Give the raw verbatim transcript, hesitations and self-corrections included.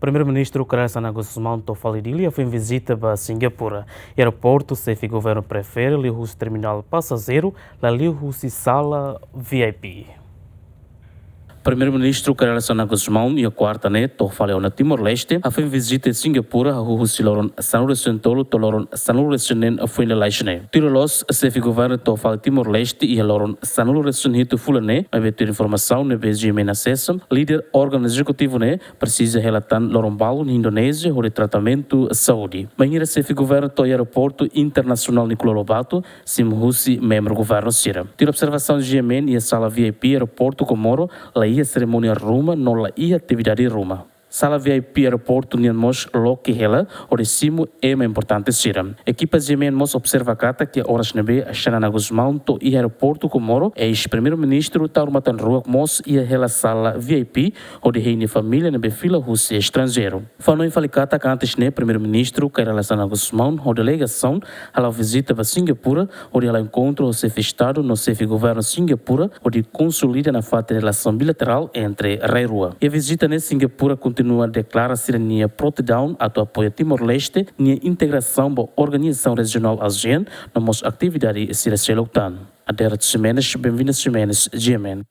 Primeiru-Ministru Kay Rala Xanana Gusmão to'o fali Dili hafoin vizita ba Singapura. Iha aeroportu, xefe governu prefere liu husi terminál pasajeiru, la liu husi sala V I P. Primeiru-Ministru Kay Rala Xanana Gusmão iha kuarta ne'e to'o fali ona Timor-Leste, hafoin vizita Singapura, hahú husi loron sanulu-resin-tolu to'o loron sanulu-resin-neen fulan lalais ne'e. Tuir loloos, xefe governu to'o fali Timor-Leste iha loron sanulu-resin-hitu fulan ne'e, maibé tuir informasaun ne'ebé GMN asesa, líder órgaun ezekutivu ne'e presiza hela tan loron balun iha Indonézia hodi tratamentu saúde. Bainhira xefe governu to'o iha aeroportu internasionál Nicolau Lobato, simu husi membru governu sira. Tuir observasaun GMN, iha sala V I P aeroportu Comoro la iha serimónia ruma no la iha atividade ruma. Sala V I P aeroportu nian mós loke hela hodi simu ema importante sira. Ekipa GMN mós observa katak iha oras ne'ebé Xanana Gusmão to'o iha aeroportu Comoro, eis-primeiru-ministru Taur Matan Ruak mós iha hela sala V I P hodi hein nia família ne'ebé fila husi estranjeiru. Fó-hanoin fali katak antes ne'e, Primeiru-Ministru Kay Rala Xanana Gusmão ho delegasaun hala'o vizita ba Singapura, hodi hala'o enkontru ho xefe Estadu no xefe governu Singapura, hodi konsolida nafatin relasaun bilaterál entre rai rua. Iha vizita ne'e, Singapura kontinua deklara sira-nia prontidaun atu apoia Timor-Leste nia integrasaun ba organizasaun rejionál ASEAN no mós atividade sira seluk tan. Adérito Ximenes, Benvinda Ximenes, GMN.